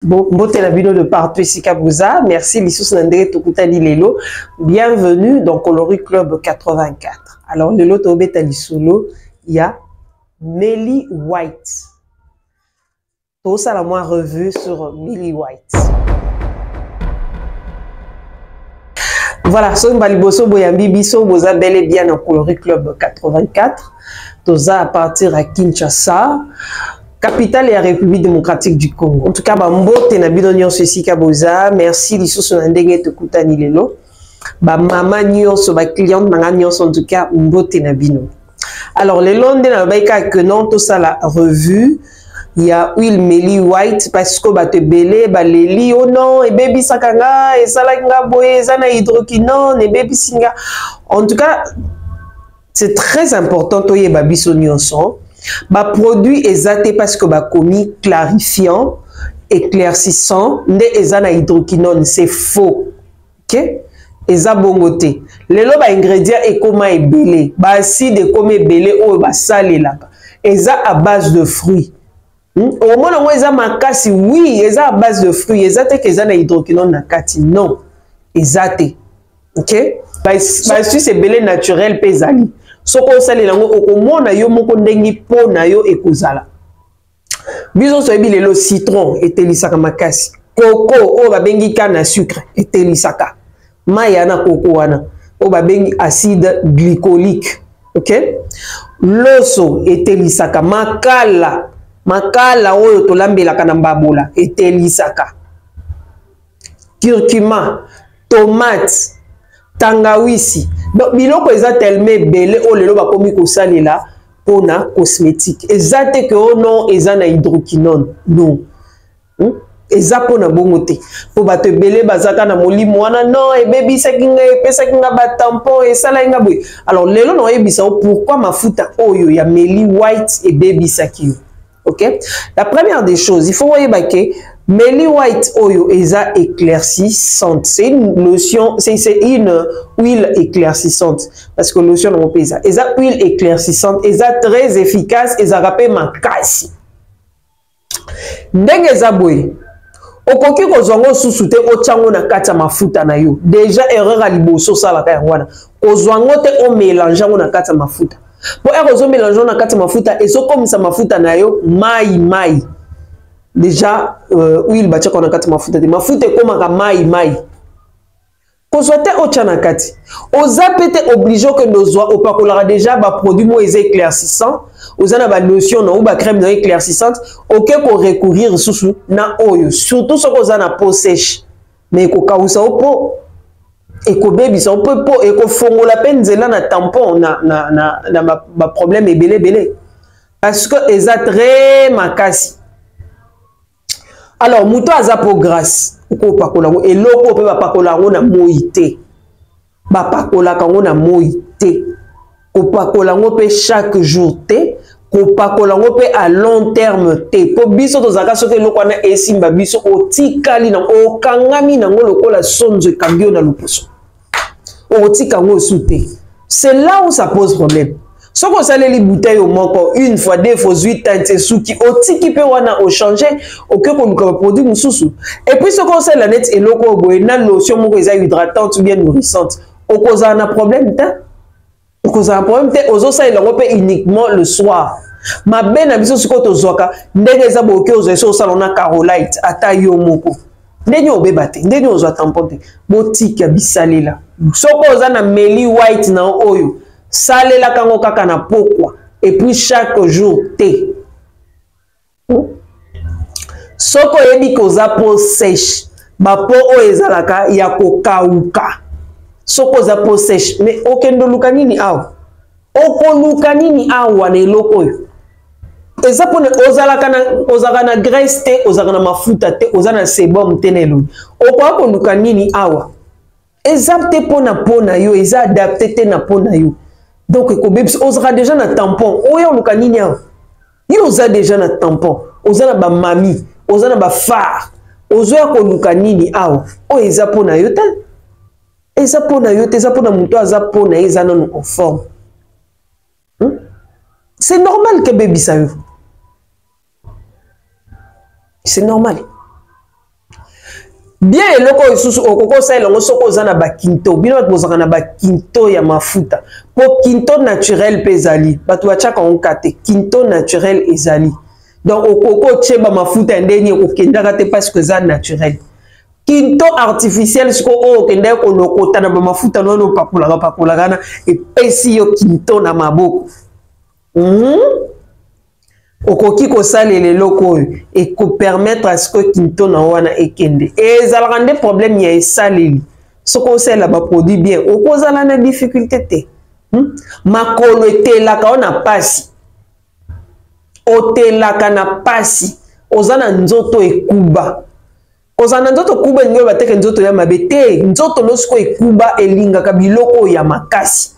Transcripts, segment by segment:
Mbote na bino de partout esika boza. Merci lisusu na ndenge tokutani lelo. Bienvenue dans Coloris Club 84. Alors lelo tobeta lisolo ya Melly White. Tosala mwa revue sur Melly White. Voilà, soki mbala liboso boyambi biso, boza bel et bien na Coloris Club 84. Toza à partir à Kinshasa, capitale ya République démocratique du Congo. En tout cas, ba mbote na bino nyonso esika boza. Merci lisusu na ndenge tokutani lelo. Ba mama nyonso, ba cliente na nga nyonso, en tout cas, mbote na bino. Alors lelo nde nalobaki kaka que non, tosala revue ya huile Melly White parce que bato ebele baleli o oh non, ebebisaka nga, esalaki nga boye, eza na hydroquinone, ebebisi nga. En tout cas, c'est très important toyeba biso nyonso baproduit eza te parce que bakomi clarifiant, éclaircissant nde eza na hydroquinone. C'est faux, ok? Eza bongo te. Lelo baingrédient ekoma ebele, baacide ekoma ebele oyo basalelaka eza à base de fruits. Omona yango eza makasi, oui, eza à base de fruits, eza te ke eza na hydroquinone na kati, non, eza te, ok? Baastuce ebele naturel mpe ezali. Soki osalela yango, okomona yo moko ndenge mpo na yo ekozala. Biso toyebi lelo citron etelisaka makasi, koko oyo babengi canne à sucre etelisaka, mai ya na koko wana oyo babengi acide glycolique, ok? Loso etelisaka, makala, makala oyo tolambelaka na mbabola etelisaka, curcuma, tomate, tangawisi. Donc biloko eza tellement ebele oyo lelo bakomi kosalela mpona cosmétique. Eza te ke oh non, eza na hydroquinone, non. Eza mpona bongo te, mpo bato ebele bazaka na molimo wana, non, ebebisaki ngai, epesaki nga batampon, esalaki nga boye. Alors lelo naoyebisa yo pourquoi mafuta oyo ya Melly White ebebisaki yo, ok? La première des choses, il faut oyeba ke Melly White oyo eza éclaircissante. C'est une lotion, c'est une huile éclaircissante, parce que lotion nango mpe eza huile éclaircissante, eza très efficace, ezalaka mpe makasi. Ndenge eza boye, okoki kozwa yango susu te, otya yango na kati ya mafuta na yo. Déjà erreur ya liboso osalaka yango wana, kozwa yango te omélange yango na kati ya mafuta, mpo ere ozomélange yango na kati ya mafuta, ezokomisa mafuta na yo mai mai. Déjà huile batiaka na kati ya mafuta te, mafuta ekomaka mai mai. Kozwa te otya na kati. Oza mpe te obligé okende ozwa. Opakolaka déjà baproduit moko eza éclaircissant, oza na balotion na ou bacrème na éclaircissante, oke korecourir lisusu na oyo, surtout soki oza na peau sèche, mais ekokawusa yo mpo ekobebisa yo mpe mpo ekofongola mpe nzela na tampon na baproblème ebele ebele, parce que eza très makasi. Alors moto aza peau grasse, okopakola yango eloko mpe bapakola yango na moi te, bapakolaka yango na moi te, kopakola yango mpe chaque jour te, kopakola yango mpe à long terme te, mpo biso tozalaka soki eloko wana esimba biso, otikali na okangami nango lokola sonzo ekangi yo na loposo, okotika yango osu te. C'est là où ça pose problème. Soki osaleli bouteille moko une fois, deux fois, ozwi teinte, esuki, otiki mpe wana, ochange, oke koluka baproduit mosusu. Et puis soki osalela neti eloko oyo boye na lotion moko eza hydratante ou bien nourrissante, okozala na problème te, okozala na problème te. Ozosalela yango mpe uniquement le soir. Mabe na biso sikoyo tozwaka ndenge eza boke, ozwa esi osala na carolite, ata yo moko ndenge obeba te, ndenge ozwa tampon te. Botika bisalela. Soki oza na Melly White na oyo, salelaka yango kaka na pokwa et puis chaque jour te. Soki oyebi ke oza peau sèche, bapeau oyo ezalaka ya kokauka, soki oza peau sèche, mais okende oluka nini awa? Okoluka nini awa na eloko oyo eza mpona ozalaka na graisse te, ozalaka na mafuta te, oza na sebum te na elongi, okoka koluka nini awa? Eza te mpona peau na yo, eza adapté te na peau na yo, donc ekobebisa. Ozalaka déjà na tampon, oyo oluka nini awa? Yo oza déjà na tampon, oza na bamami, oza na bafare, ozoya koluka nini awa? Oyo eza mpo na yo te, eza mpo na yo te, eza mpo na moto aza mpo na ye eza nano en forme. C'est normal ke ebebisa yo, c'est normal. Bien, eloko oyo lisusu okoki osalela yango soki oza na bakinto. Bino bato bozalaka na bakinto ya mafuta, mpo kinto naturel mpe ezali, bato batiaka yango ka te. Kinto naturel ezali, donc okoki otie bamafuta ya ndenge nini, ekokendaka te parce que eza naturel. Kinto artificiel sikoyo oyo okendaki kolokota na bamafuta nono opakolaka pakolaka wana, epesi yo kinto na maboko. Okoki kosalela eloko oyo ekopermettre à ce que kinto na wana ekende. Ezalaka nde problème ya esaleli. Soki osalela baproduit bien, okozala na difficulté te. Makolo etelaka o na pasi, otelaka na pasi, oza na nzoto ekuba. Kozala na nzoto kuba elingi oyo bateke nzoto ya mabe te. Nzoto no sikoyo ekuba, elingaka biloko oyo ya makasi.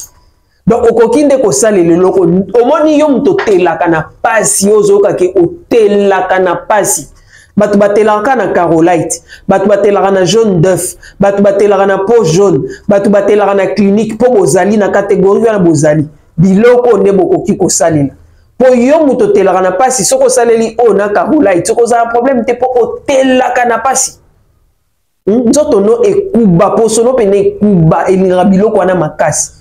Donc okoki nde kosalela eloko. Omoni, yo moto otelaka na pasi, yo ozoyoka ke otelaka na pasi. Bato batelaka na carolite, bato batelaka na jaune d'œuf, bato batelaka na peau jaune, bato batelaka na clinique, mpo bozali na catégorie wana, bozali biloko nde bokoki kosalela. Mpo yo moto otelaka na mpasi, soki osaleli oyo na carolite, soki ozala problème te, mpo otelaka na mpasi, nzoto no ekuba, poso no pene ekuba, elingaka biloko wana makasi.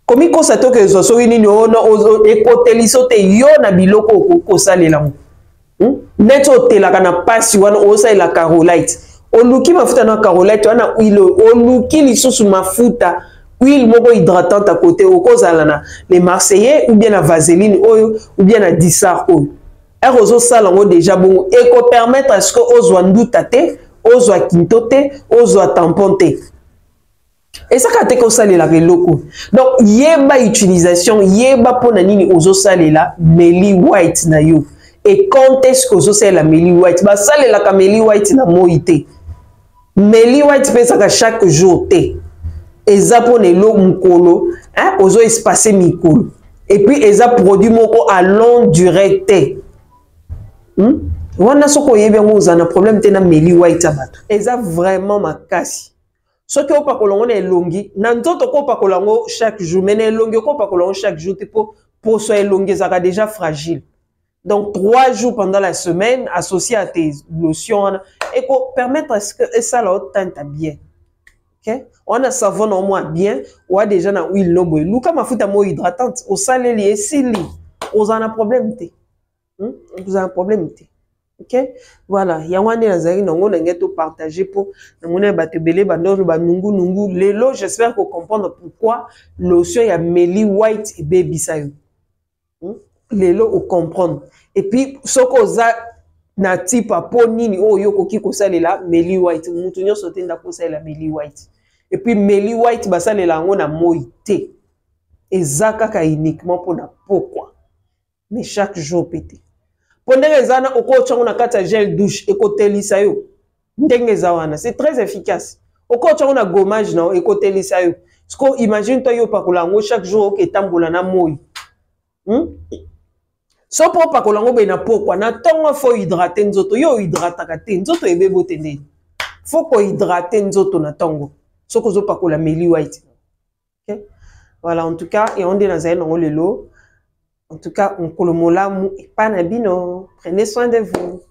Komikosa te okezwa soki nini ono ekoteliso te. Yo na biloko okoki kosalela yango, Neti otelaka na mpasi wana, osalela carolite, oluki mafuta na carolite wana, huile, oluki lisusu mafuta, huile moko hydratante à côté. Okozala na les Marseillais ou bien na vaseline oyo ou bien na disar oyo. Ere ozosala yango déjà bongo, ekopermettre à ce que ozwa nduta te, ozwa kinto te, ozwa tampon te. Ezaka te kosalelaka eloko. Donc yeba utilisation, yeba mpona nini ozosalela Meli White na yo et quand est-ce que ozosalela Meli White. Basalelaka Meli White na moi te. Meli White mpe ezaka chaque jour te. Eza mpona elo mokolo ozo espace mikolo, et puis eza produit moko à longue durée te. Wana soki oyebi yango, ozala na problème te na Meli White ya bato. Eza vraiment makasi. Soki opakola yango na elongi, na nzoto okopakola yango chaque jour, mais na elongi okopakola yango chaque jour te, mpo poso ya elongi ezalaka déjà fragile. Donc 3 jours pendant la semaine, associé à tes lotions wana, ekopermettre à ce que esala yo teinte bien. Ok, wana savon na mwa bien, oa déjà na huile no boye, luka mafuta mo hydratante, osaleli, esili, ozala na problème te. Ozala na problème te. Ok, voilà, yango wana nde nazalaki nango na ngai topartage, mpo namoni ya bato ebele bandolo banungunungu lelo. J'espère kocomprendre pourquoi lotion ya Meli White ebebisa yo. Lelo ocomprendre. Et puis soki oza na type ya po nini oyo okoki kosalela Meli White, mutu nyonso te ndako osalela Meli White. Et puis Meli White basalela yango na moi te, eza kaka uniquement mpona pokwa, mais chaque jour mpe te. Mpo ndenge eza wana, okotya yango na kati ya gel douche, ekotelisa yo. Ndenge eza wana, c'est très efficace. Okotya yango na gommage na yo, ekotelisa yo. Siko imagine to yo opakola yango chaque jour, oke etambola na moi, So mpo opakola yango boye na pokwa, na ntongo faut hydrate nzoto. Yo ohydrataka te, nzoto ebebo te. Ndeni faut kohydrate nzoto na ntongo soki ozopakola Meli White. Okay? Voilà, en tout cas yango nde nazali nango lelo. En tout cas, mokolo molamu epai na bino. Prenez soin de vous.